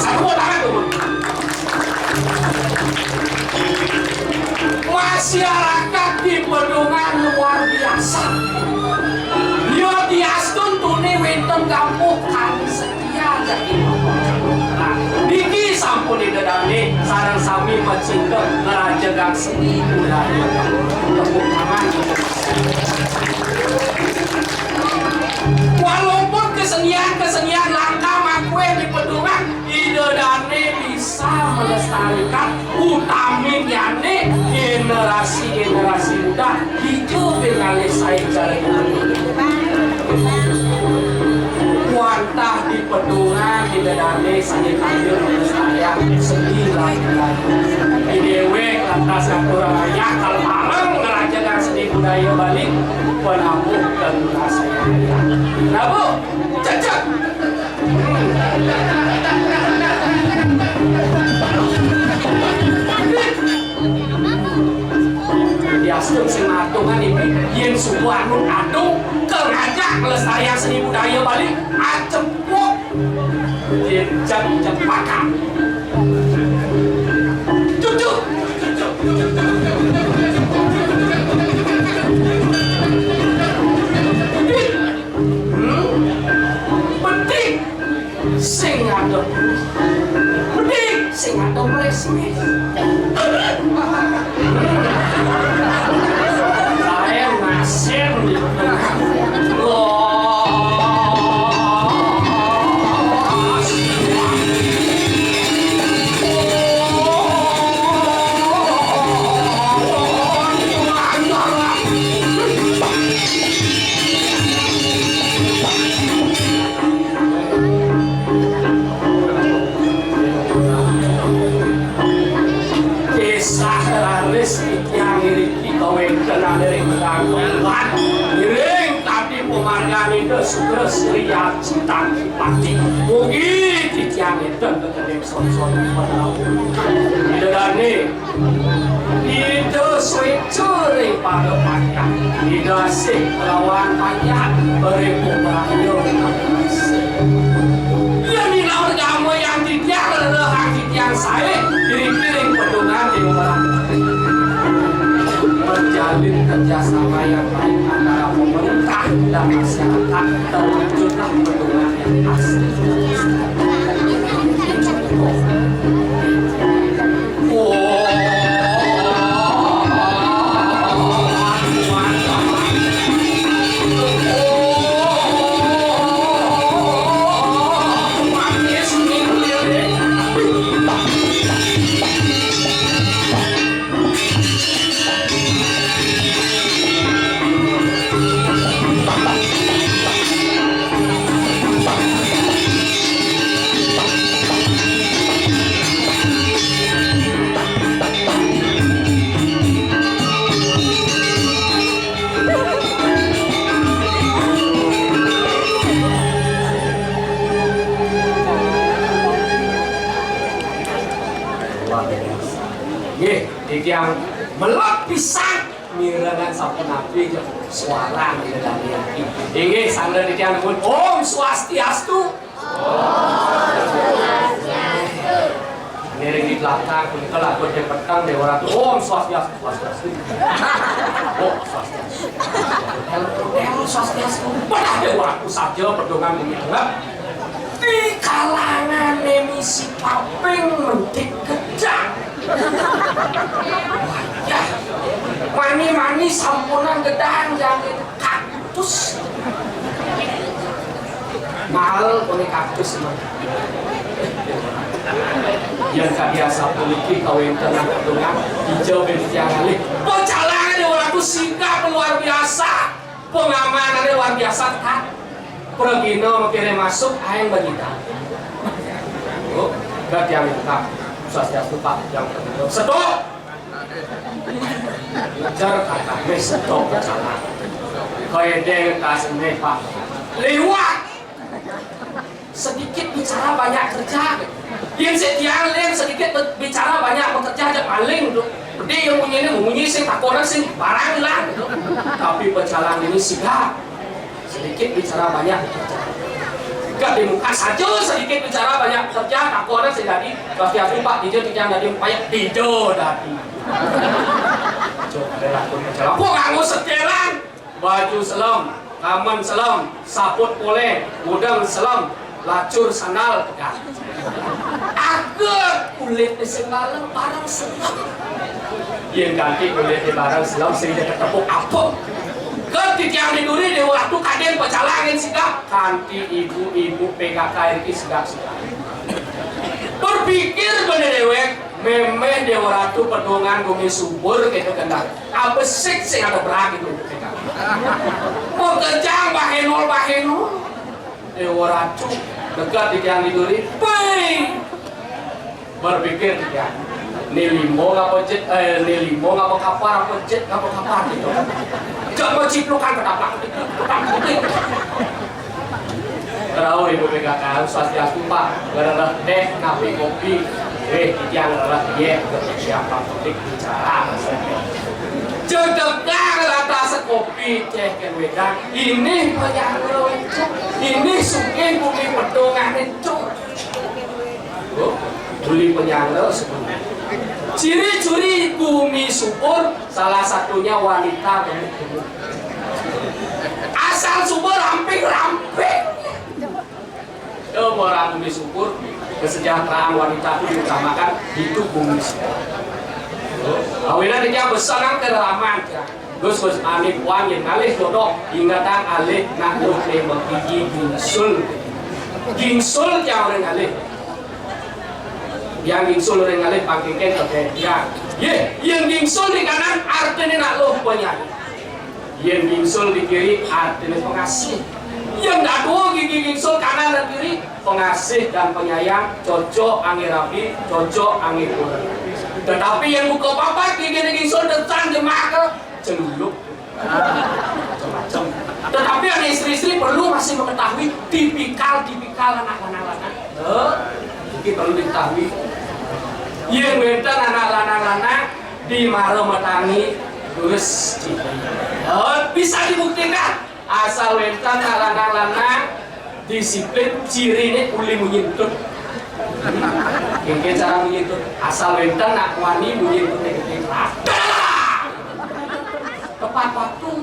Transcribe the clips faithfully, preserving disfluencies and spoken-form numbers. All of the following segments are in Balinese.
Tepuk tangan tuh. Masyarakat di Pedungan luar biasa. Yo diastun tuni wénten gampuk kang setia jadi. Nah, niki sampun Ida Dané sareng sami macinta ngerajegang seni budaya. Tepuk tangan. Walaupun kesenian-kesenian langka mangkué di Pedungan, Ida Dané bisa melestarikan, utaminnyané generasi-generasi muda hijau ngalih saé cara. Wantah di Pedungan Ida Dané sané kaya melestarikan seni lagu-lagu. Di déwék lantas ngatur ayah kalau bareng ngerajegang seni budaya Bali, penabuh generasi. Prabu, cecek. Diastun sing matungan iki, yén suku anu adu, ngajak melestarikan seni budaya Bali, acepuk, dicepuk-cepukan. Cucuk. Hmm? Pedih. Sing ngadep. Mending sing ngadep resmi. Saya nasir. Kisah raris titiang ngriki kawéntenan ring Rangkulan, ngiring tadi pamargan Ida Sukra Sri Aji Tangkipati. Mugi titiang ngéten kekening son-son. Ida dané Ida suéca ring para panjak. Ida asih kelawan panjak ring peparangan. Yén minawregama yang titiang, lelehang titiang saé, diringkiring pedungan ing orang. Menjalin kerjasama yang baik antara pemerintah dan masyarakat, terwujudlah pedungan yang asli. Nggih, titiang melek pisan mirengang sapunapi suara Ida Dané. Inggih, sandra titiang nuwun. Om Swastiastu. Ngiring di belakang, punika lagu di petang, Déwa Ratu. Om Swastiastu, Swastiastu. Om Swastiastu. Om Swastiastu. Padahal Déwa Ratu saja pedungan ini banget. Di kalangan misi paping mentik gedang. Wayah. Mani-mani sampunang gedang, jangan kaktus. Mahal koné kaktus mah. Yén kadi asapuniki kawéntenan pedungan, ijo ben titiang ngalih. Pecalangan Déwa Ratu sigap luar biasa. Pengamanannya luar biasa ketat. Pragina mengkirim masuk, aing bagita. Oh, gak yang minta. Swastiastu, Pak, yang betul. Setup. Ngejar kata, wis setup, salah. Koyedeng tas ini, Pak. Liwat. Sedikit bicara, banyak kerja. Yén sik tiang lén sedikit be-, bicara, banyak bekerja, aja maling tuh. Gede yang munyi ini, munyi sing takonan sing barang lah gitu. Tapi pecalang ini sigap. Sedikit bicara, banyak bekerja. Gak di muka saja sedikit bicara banyak kerja, tak ada sing dadi. Pasti aku Pak, dija titiang dadi empayek, dija dadi. Coba lakon bicara. Kok nganggo setelan? Baju selem, kamen selem, saput poleng, udeng selem, lacur sandal pegal. Aget kulit sing lalem bareng selem. Yén kanti kulit bareng selem sing ketepuk apem. Ké titiang di duri Déwa Ratu kadén pacalangin sigap, kanti ibu-ibu P K K R I sigap-sigap. Berpikir bener déwék, méméh Déwa Ratu pedungan gumi subur kéto kendang. Abesik sing ada berang itu. Mau kejang bahenol-bahenol. Déwa Ratu dekat di tiang di duri. Ping! Berpikir dia, ni limbo ngapa jet, eh, ni limbo ngapa kapar, apa jet ngapa kapar gitu. Jangan mau ciplukan, kedaplak ketik, kedaplak ketik. Rauh ibu P K K, swastiastu Pak. Ngerereh téh napi kopi. Eh, tiang ngerereh yé, siapa ketik bicara. Cedekang rata sekopi, céh kén wédang. Ini penyangga, ini sugih bumi pedungané, Cuk. Oh, bumi penyangga sebenarnya. Ciri-ciri bumi subur, salah satunya wanita gemuk-gemuk. Asal subur ramping-ramping. Coba orang bumi subur, kesejahteraan wanita itu diutamakan, itu bumi subur. Awinan dia besar kan kedalaman, ya. Gus, Gus, ané puan yén ngalih jodoh, ingetang alih nak luh né mengkiji gingsul. Gingsul tiang orang ngalih. Yang gingsul orang ngalih pangkingkén ke tiang. Yé, yang gingsul di kanan artiné nak luh penyanyi. Yén gingsul di kiri artiné pengasih. Yén dadua gigi gingsul kanan dan kiri, pengasih dan penyayang, cocok anggé rabi, cocok anggé kureng. Tetapi yén buka papat gigi gingsul detan di maka celuluk. Macam-macam. Tetapi anak istri-istri perlu masih mengetahui tipikal-tipikal anak lanang-lanang. Eh, ini perlu diketahui. Yén wénten anak lanang-lanang di mara matangi terus ciri. Eh, bisa dibuktikan asal wénten anak lanang-lanang disiplin ciriné uli munyi entut. Kéngkén cara munyi entut. Asal wénten nak wani munyi entut gedé. Tepat waktu.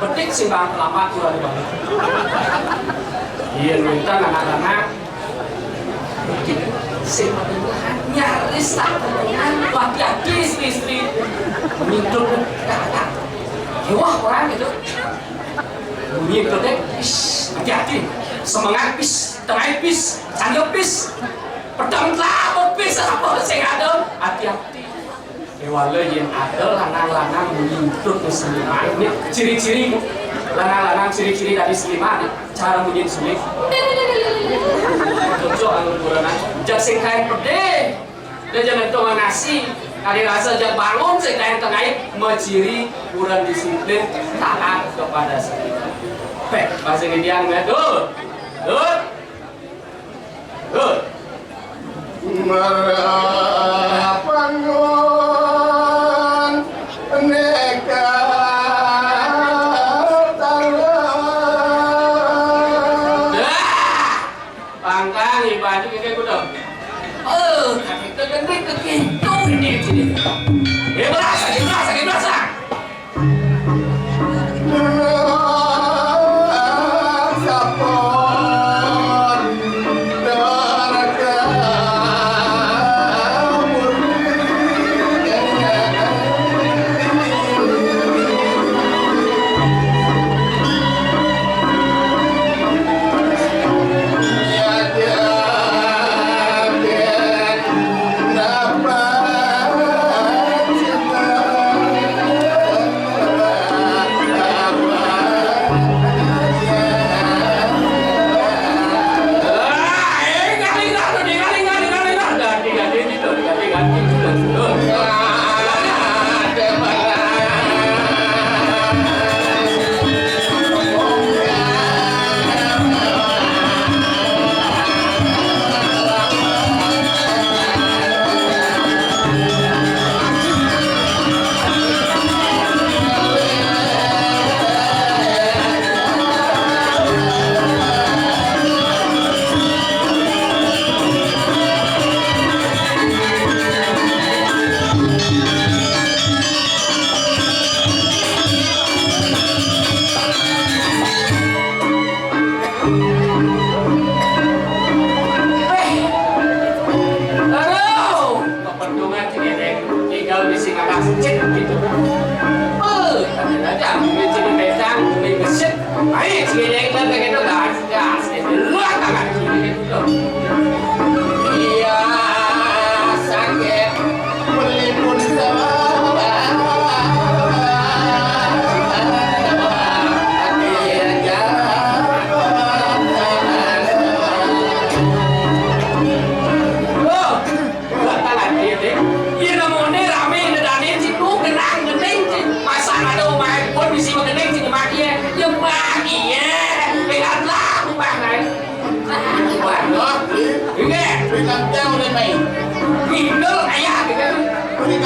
Betik sing bang lambat kurang banget. Iya, minta anak-anak. Sing nyaris tak kedengeran, hati-hati istri-istri. Minum kakak. Wah, orang itu. Bunyi itu deh. Is, hati-hati. Semangat pis, tengah pis, cangga pis. Pedang kelapa pis, apa sing ada? Hati-hati. Kéwala yén ada lanang-lanang munyi entut wis seniman. Ini ciri-ciri lanang-lanang, ciri-ciri dadi seniman. Cara munyi sulit. Cocok anu buronan. Jak sing kaén pedih. Dia jangan tuh nasi. Kali rasa jak bangun sing kaén tengah maciri kurang disiplin, taat kepada seniman. Péh, bahasa Indian ya tuh. Tuh. Tuh. Merapangun neka talang. Dah. Pangkang ibaji keke kudu. Oh, kaki keke keke tuh ini sini. Ibas, ibas, ibas.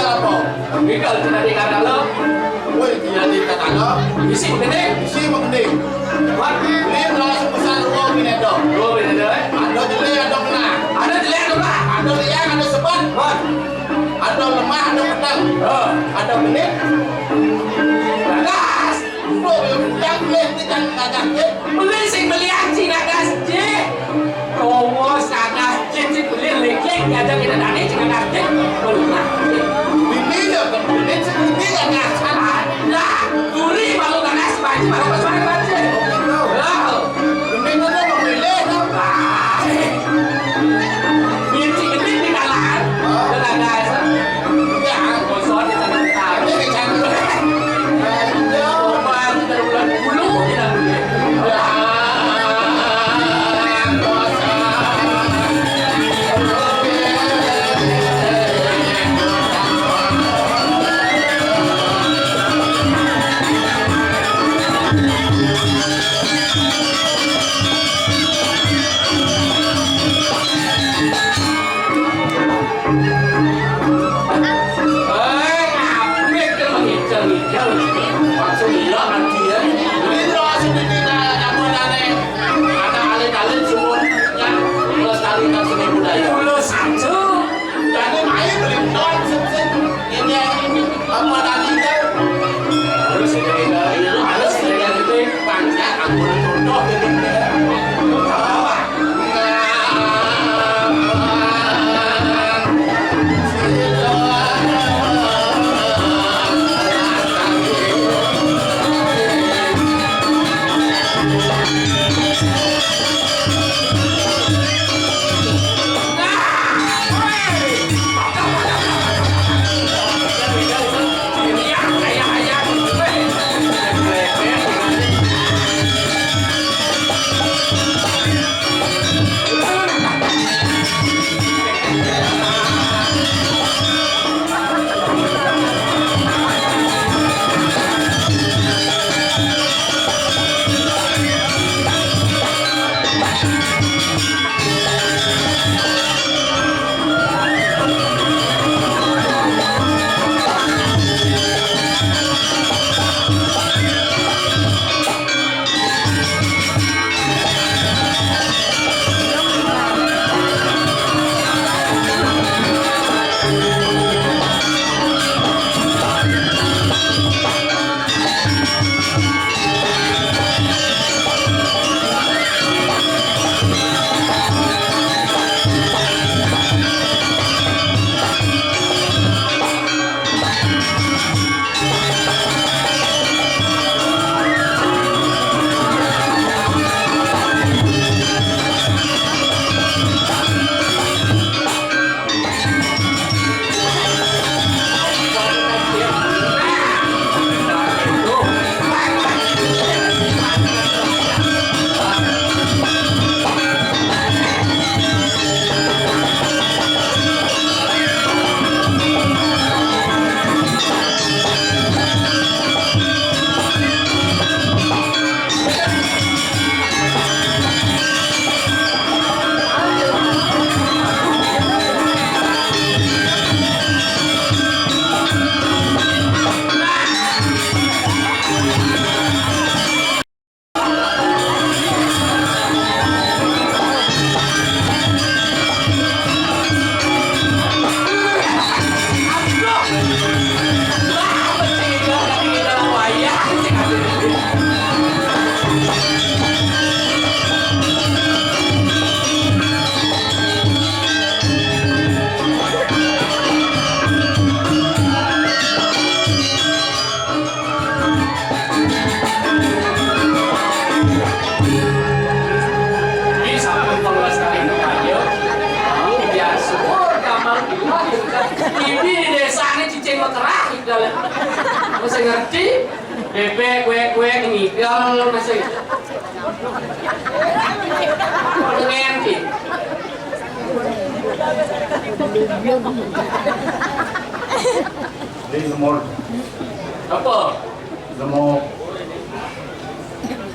Apa? Ngigel cina di kakala. Woi, cina di kakala. Isi begending. Isi begending. Wan. Ni belas pesan dua minit dah. Dua minit dah, eh? Ada jelek, ada kena. Ada jelek, ada kena. Ada liang, ada sebat. Wan. Ada lemah, ada petang. Ha. Ada genit. Gagas. Untuk yang boleh kita gagas, eh? Beli sing beli anjing gagas, je. Rowo salah, je, je, beli lagi, ya, ada kita tadi, cuma gagas, je. Beli lagi. Ini dia, beli sing beli gagas. Ada. Duri baru gagas, baju baru pas, baju, baju. Oh, gitu. Oh. Ini tuh memilih. Ah. Ini sih, ini di kalangan. Oh. Gagas. Ya, gosok di sana. Ini di sana. Ayo. Coba, kita bulan bulu, kita bulu. Ya. Eh, ngapit ke mengicil-ngicil? Maksud iya, kan dia. Ini terus ini kita, apa, ada alih-alih semua yang melestarikan seni budaya. Ulo satu. Jadi main beli ton, sip, sip. Ini, ini, apa tadi itu? Harus ini, ini, harus ini, ini, panjang, ampun, contoh, ini, ini. Apa? Ini sampun pangastarin raja. Biar syukur gampang dilahirkan. Ini di desa ini cicing mekerah, gitu. Masih ngerti? Bebek, kuek, kuek, ngigel, masih. Pengen, gitu. Ini semua. Apa? Nemu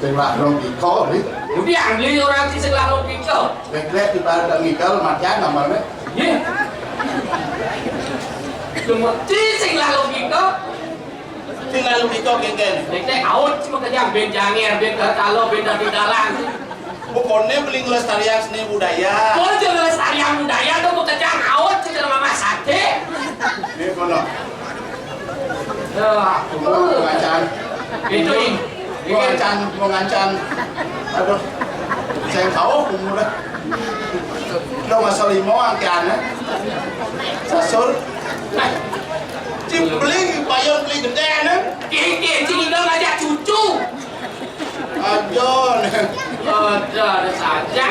sing lah rong iko, nih. Udah, beli orang sing lah rong iko. Beklek di bar ngikel, matian namanya. Iya. Cuma cicing lah logika. Tinggal logika kéngkén. Nek nek aut cuma kejang ben janger, ben kalo, ben dadi dalang. Bukannya beli ngelestarian seni budaya. Oh, jangan lestarian budaya tuh, mau kejang aut, cicing mama sate. Ini kono. Ya, aku. Ngacan. Itu, Ing. Mau ngacan, mau ngacan. Aduh. Saya tahu umur. Lo masa lima angkiannya. Sasur. Cibling, payon beli gedé nih. Kiki, cing udah ngajak cucu. Ajon. Ada, ada saja.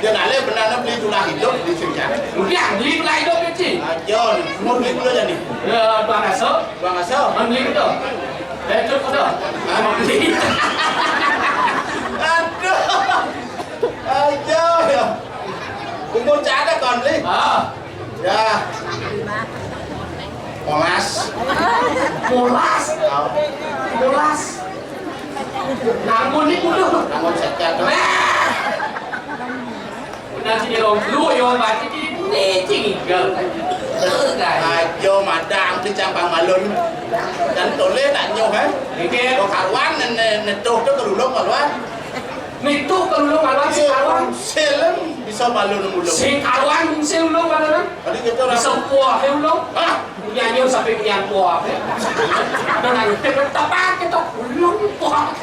Dia nale benarnya beli tulah hidup di sini. Udah, beli tulah hidup, Cing. Ajon, mau beli dulu jadi. Ya, Bang Aso. Bang Aso. Bang beli itu. Eh, cukup dah. Bang beli. Aduh. Ajo ya. Kumpul cak ada kon beli. Ah. Ya. Molas. Molas. Molas. Namun ini kudu. Namun sekian. Udah sini rong lu yo mati ini cinggal. Ajo madang di campang malun. Dan tole tak nyoh, eh. Oke. Kok karuan netuh tuh kelulung karuan. Nitu kelulung karuan si karuan. Silem bisa balun ulung. Si karuan si ulung karuan. Tadi kita orang bisa puah ya ulung. Ah, punya nyu sampai punya puah. Dan ayo kita tepat kita ulung puah.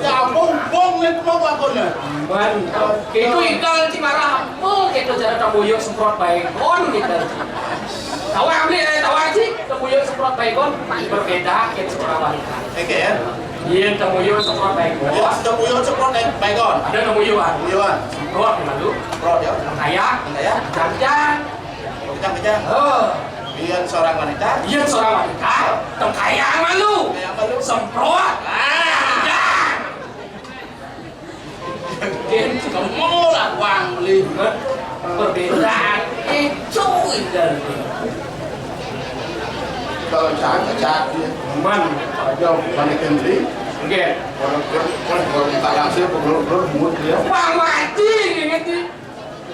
Ya ampun, bong itu mau apa nih? Man, itu ikal cimarah apa kita cara tambuyuk semprot baik on kita. Tawa ambil eh tawa sih tambuyuk semprot baik on berbeda kita seorang wanita. Oke ya. Iya, temuyun semprot baik. Iya, temuyun semprot baik, baik on. Ada temuyun. Temuyun. Semprot malu. Semprot ya. Kaya. Kaya. Jangan. Jangan. Oh. Iya seorang wanita. Iya seorang wanita. Tengkaya malu. Kaya malu. Semprot. Ah. Jangan. Kemu lah wang beli. Perbedaan itu indah. Kalau cak cak dia. Man, aja mana kendri. Oke. Kalau kalau kalau kita langsung belum belum mut dia. Wah mati ini.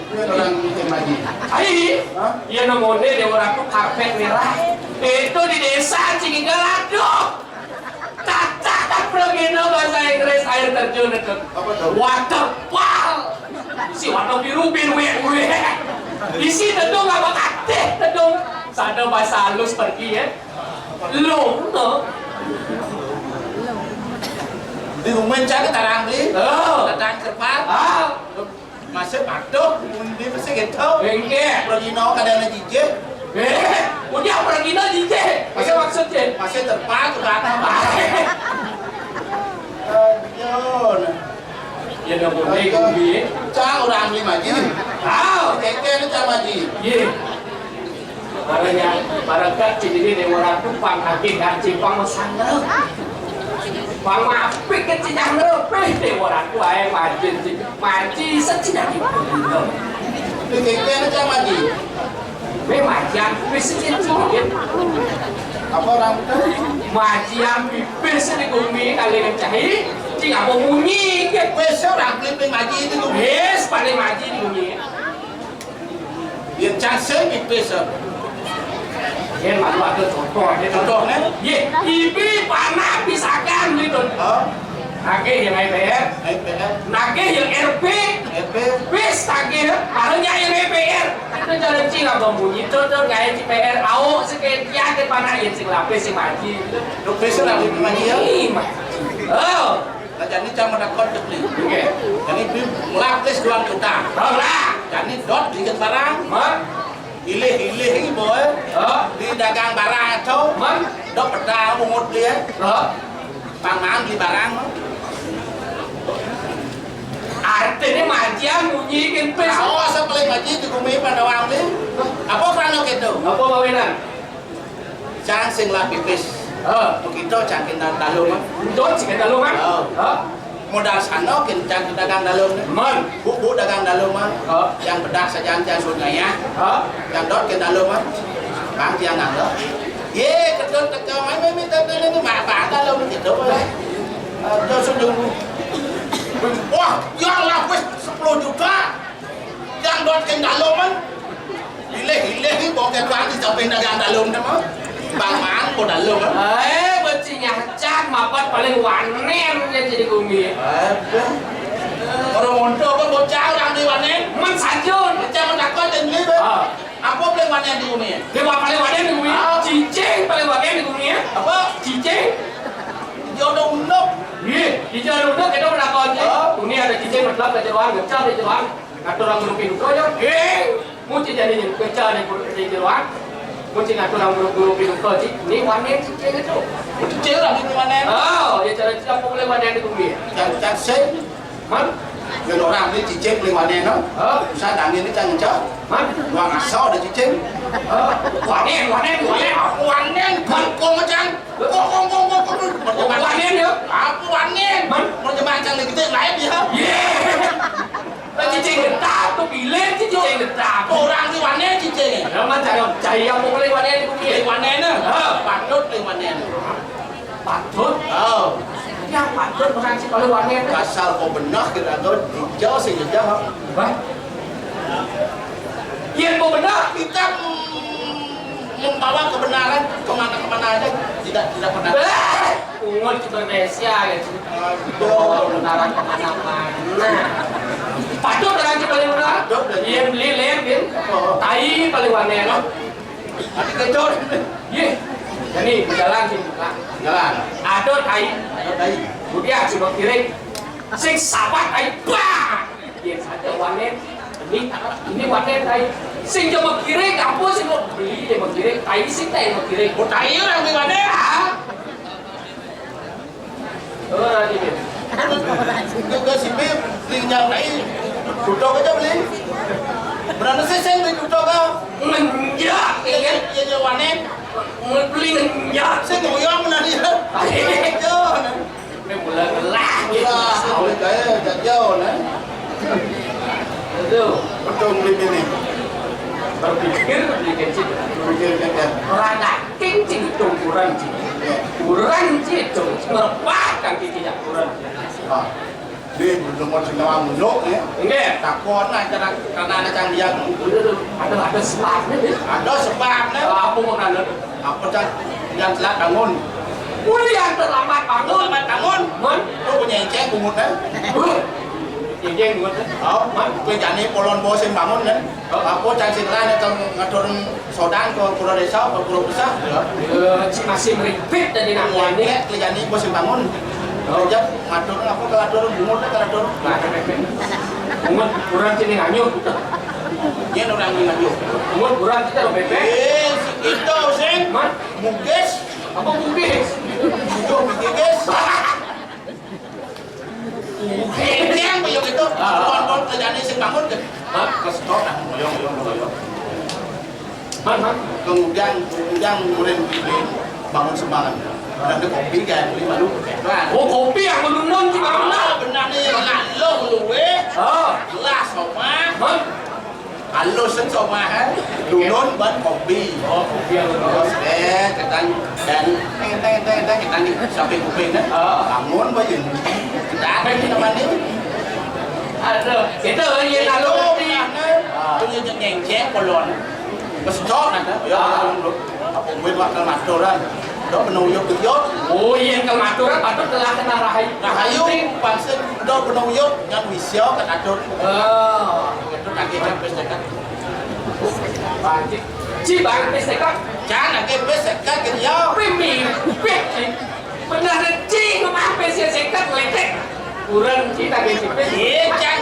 Orang bikin lagi. Ai. Hah? Iya namanya dia orang tuh karpet merah. Itu di desa Cigigal aduh. Tata pergina bahasa Inggris air terjun itu. Apa tuh? Waterfall. Si warna biru biru ya gue. Di sini tedung apa kateh tedung. Sada bahasa halus pergi ya. Lo no. Di rumah cak tarang beli. Oh. Tarang kerpal. Ah. Masih patuh, undi masih gitu. Enggak. Pergi no kadang ada jijik. Eh, udah pergi no jijik. Masih maksudnya. Masih terpaku kata. Aduh. Ya udah boleh kumbi. Cang orang lima ji. Tahu. Keke ni cang maji. Iya. Barangnya, barangkat cing ini dewa ratu pang agih kan cing pang masangel. Pang mapik kan cing nyangel, pih dewa ratu ae majin cing, maji secing agi pun. Pikir-pikir aja maji. Be maji ampis cing cing. Apa orang itu? Maji ampis di bumi kali ngecahi, cing apa munyi ke? Wes orang pelipin maji itu tuh. Wes paling maji di bumi. Yén cang sing pipis. Yén malu ada contoh, ya. Contohnya? Yé, ibi panah pisakan gitu. Oh. Nagih yang I P R. I P R. Nagih yang R P. R P. Pis tagih, kalau nyai R P R. Itu jalan cing apa bunyi tuh tuh kayak C P R. Au sekian ke panah ya sing lapis si maji. Lu pis lah maji ya. Ih, maji. Oh. Lah jani cang menakon cek ni. Oke. Jani bi melapis dua juta. Ora. Jani dot bikin barang. Hah? Ilih-ilih ini boy. Hah? Di dagang barang itu. Man. Dot petang ungut dia. Hah? Pang maan beli barang. Artinya majian bunyi kan pis. Tahu asal paling maji di bumi pada wang ni. Apa kerana gitu? Apa kawinan? Cang sing lah pipis. Ha. Begitu cang kena dalung, ah. Betul, sing kena dalung, ah. Ha. Ha. Modal sana kin cang dagang dalung. Man. Bu, bu dagang dalung, ah. Ha. Yang bedah saja yang suruh ngayah. Ha. Yang dot kin dalung, ah. Bang tiang nangga. Ye, kedot teka mai mai minta tanya tu mak bang dalung gitu. Ada sejumlah. Wah, ya lah wis sepuluh juta. Yang dot kin dalung, man. Eh, ilih ni bokeh bang di samping dagang dalung nama. Bang man ko dalung. Eh, becik nyacak mapat paling wanén ya jadi gumi. Aduh. Orang monto apa bocah orang di wanén? Men sajun. Macam mana kau jadi ni? Ah. Apa paling wanén di gumi? Dia paling wanén di gumi. Ah. Cicing paling wanén di gumi. Apa? Cicing. Jodoh unduk. Iya, di jalan unduk kita berlaku aja. Ah. Ini ada cicing berlaku aja doang, ngecap aja doang. Kata orang guru pintu aja. Eh. Muci jadi ni kerja ni guru di luar. Muci ngatur orang guru-guru di luar cik. Ni wanén cik cik tu. Cik lah ni wanén. Oh, dia cara cik apa boleh wanén di bumi. Cak cak sen. Man. Dia orang ni cicing boleh wanén no. Ha? Usah tangin ni cang cak. Man. Luar asal ada cicing. Ha? Wanén, wanén, wanén. Wanén bangkong macam. Kong kong kong kong kong. Wanén ya. Apa wanén? Man. Macam macam lagi tu lain dia. Yeah. Cicing getah tu pilih cicing getah. Orang ni wanén cicing. Ya, man, cara cari apa boleh wanén di bumi. Boleh wanén ni. Ha. Patut boleh wanén. Patut? Oh. Ya, patut orang si boleh wanén. Kasar kau benar kira tu dijauh si jejak. Apa? Yang mau benar kita mm, membawa kebenaran kemana-kemana aja tidak tidak pernah. Eh! Pungut di Indonesia ya. Aduh. Kebenaran kemana-mana. Patut orang kita paling benar. Patut, benar. Iya beli lem, Bin. Oh. Tai paling wanén. Tapi kejut. Iya. Jadi berjalan sih buka. Jalan. Ada tai. Ada tai. Kemudian sudah kiri. Sing sabat tai. Bah. Iya saja wanén. Ini ini wanén tai. Sing coba kiri, apa sih mau beli dia mau kiri? Tai sing tai mau kiri. Oh tai orang di wanén. Ah. Ora iki. Juga si Bib beli nyang tai. Tutok aja beli. Berani sih saya beli tutok ah. Menjak ya kan? Iya nyawane. Beli menjak. Saya mau yang mana dia? Ayo. Ini mulai lelah. Iya, awet kaya jajau nah. Itu. Betul beli ini. Berpikir beli kecil. Berpikir kecil. Orang daging sing hitung kurang sih. Kurang sih itu, merepahkan giginya kurang. Ah, di nomor sing nawang munduk ya. Nggih. Takon aja karena ada cang dia. Ada ada sebabnya deh. Ada sebabnya. Apa mau nanya? Apa cang yang telat bangun? Udah yang terlambat bangun. Terlambat bangun. Mun? Lu punya enceng bungut kan? Enceng bungut kan? Oh, man, gue jani polon bos yang bangun kan? Apa cang sing lain yang ngatur sodan ke pura desa, ke pura besar? Ya. Eh, si masih meripit tadi nak wani. Kayak kejani bos yang bangun. Oh. Kerja ngatur apa kalau atur bungut kan kalau atur. Nah, bungut kurang sini nganyuh. Dia orang yang nganyuh. Bungut kurang kita lo bebek. Eh, si kita sing. Man, mugis. Apa mugis? Itu mugis. Enteng payung itu, kon-kon kerjane sing bangun ke. Hah? Ke stok dah, ngoyong, ngoyong, ngoyong. Hah, hah? Kemudian, kemudian murid ini bangun semalam. Ada kopi kan, beli malu. Nah. Oh, kopi yang menunun di mana? Ah, benar ni, nak lo luwe. Ah. Gelas, apa? Hah? Alus kan somah kan? Lunun ban kopi. Oh, kopi yang lunun. Terus eh ketan dan teng teng teng teng ketan di samping kuping kan? Ah. Bangun bae. Ketan ini namanya. Aduh, itu yang lalu. Punya nyengceng kolon. Besok nanti. Ya, apa gue bakal maturan. Dok kena uyup uyup. Oh iya, kalau aturan patut telah kena rahayu. Rahayu, pansel dok kena uyup, ngan wisyo kan atur. Oh. Itu kaki capes dekat. Panci. Ci bang pes dekat. Jangan lagi pes dekat ke dia. Pimi, pik. Pernah ada ci ngomong pes ya dekat letek. Kurang ci tak ada ci pes. Iya, cang.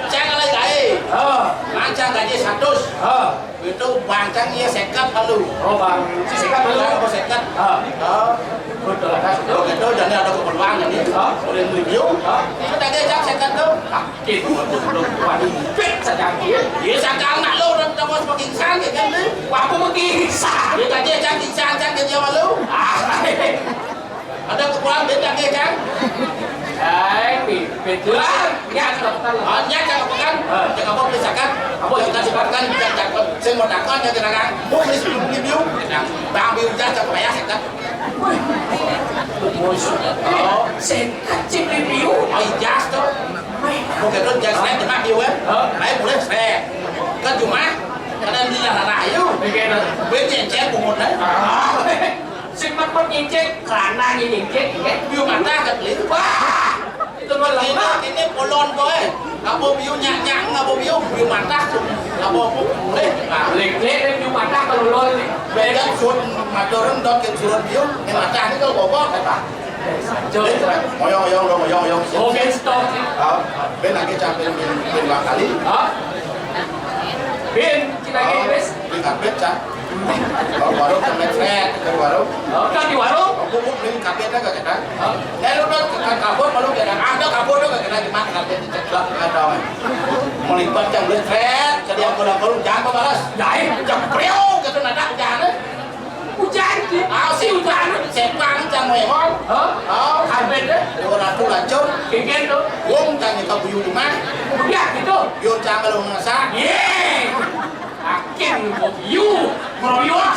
Cang alai gae. Oh. Mancang gaji satus. Oh. Itu bangkang iya seket lalu. Oh, bang. Si seket lalu. Bang, seket. Ah. Ah. Betul, kan? Itu, itu jadi ada keperluan ini. Ah. Oleh review. Ah. Itu tadi jam seket tu. Ah, gitu. Waduh, waduh. Pit saja dia. Iya, sekarang nak lo orang tambah semakin sangat kan ni. Aku mengkisah. Dia tadi jam kisah kan dia malu. Ah. Ada kekurangan beda ke kan? Ai, pi-, betulan. Ya, cakap pekan lah. Ah, ya, cakap pekan. Ah. Cakap apa boleh cakap? Apa yang kita sebabkan? Kita cakap. Saya mau takut, saya kira kan. Oh, ini sebelum ini biu. Bang biu, jangan cakap payah cakap. Wih. Oh, saya kacip di biu. Oh, jas tu. Mau kata jas lain, cuma biu kan? Ah. Lain boleh, saya. Kan cuma Kadang dia lah rayu. Begitu. Becek-cek pungut, eh. Ah. Sing mepet ngicik, kerana ngicik, nggih. Biu matah kat beliau. Wah, itu mah lemah. Ini polon ko, eh. Apa biu nyak-nyak, apa biu, biu matah. Apa apa boleh. Nah, lek-lek biu matah kalau lol ni. Beda sun madoran dot ke surun biu, yang matah ni kalau bobok kata. Jom. Oyong, oyong, oyong, oyong, oyong. Oh, ben stop. Ah, ben lagi capek ben, ben dua kali. Ah? Ben, kita ke, oh, bes. Di kapet, Cak. Kalau warung sampai seret, ke warung. Oh, kan di warung? Aku mau beli kapet aja, kan? Oh. Lalu udah ke kapur, baru ke, ah, ada kapur udah ke, di mana kapet, di ceklak, ada. Melibat yang beli seret, ke dia pulang, baru jangan balas. Jahit, jam priu, kata nada, jangan, eh. Hujan, Ki. Ah, si hujan. Sepang, cang, memang. Hah? Oh. Habis, eh? Dua ratus lacur. Kengken tu. Wong, cang, ka buyu rumah. Udah, gitu. Yo, cang, kalau masak. Ye. Akin, you, meroyot.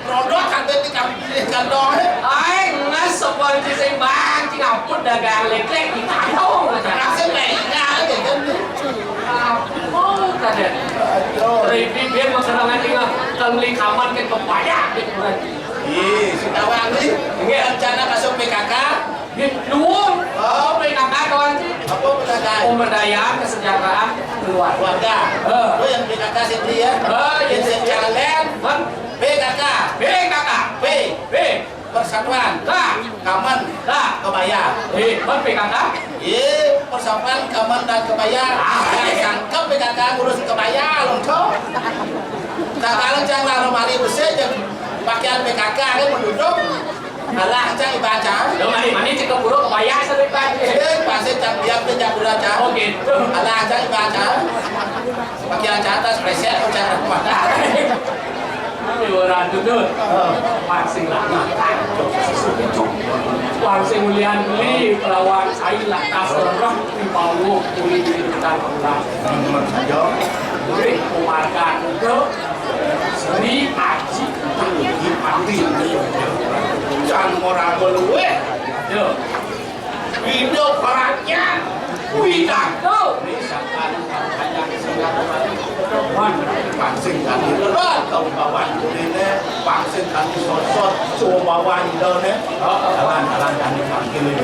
Produk sampai di kampung, di kantong. Ai, ngas, sepanci sing bang, sing ampun dagang leklek di kantong. Rasa mereka, ya kan? Apa tadi? Aduh. Ribi biar masyarakat tinggal, kan beli kamar ke kepayak, gitu kan. Ih, si Tawang ni, ini rencana masuk P K K. Duit luwung. Oh, P K K kawan sih. Apa P K K? Pemberdayaan kesejahteraan keluarga. Keluarga. Eh. Lo yang P K K sendiri ya? Eh, iya, yang iya. Sejalan. Kan? P K K. P K K. P. P. Persatuan. K. Kaman. K. Kebaya. Eh, kan P K K? Iya, persatuan kaman dan kebaya. Ah. Yang sangkep P K K ngurus kebaya, lo tuh. Kakak lo jangan lari besi aja. Pakaian P K K kan menduduk. Alah, cang ibaca. Lo mani, mani cek ke pura kebayar sampai pagi. Eh, pasti cang biar pun cang pura, cang. Oh, gitu. Alah, cang ibaca. Pakai aja atas preset, cang. Orang tu tu. Pangsing lah. Pangsing mulian beli, pelawan saya lah. Terserah di bawah kulit kita. Teman-teman saja. Beri umatkan tu. Sri Aji Bupati. Jangan orang berlueh. Yo. Hidup rakyat. Widak tu. Misalkan, pangsing kami lebat kau bawan ini, pangsing kami sosot, semua bawan ini. Jalan-jalan kami panggil ini.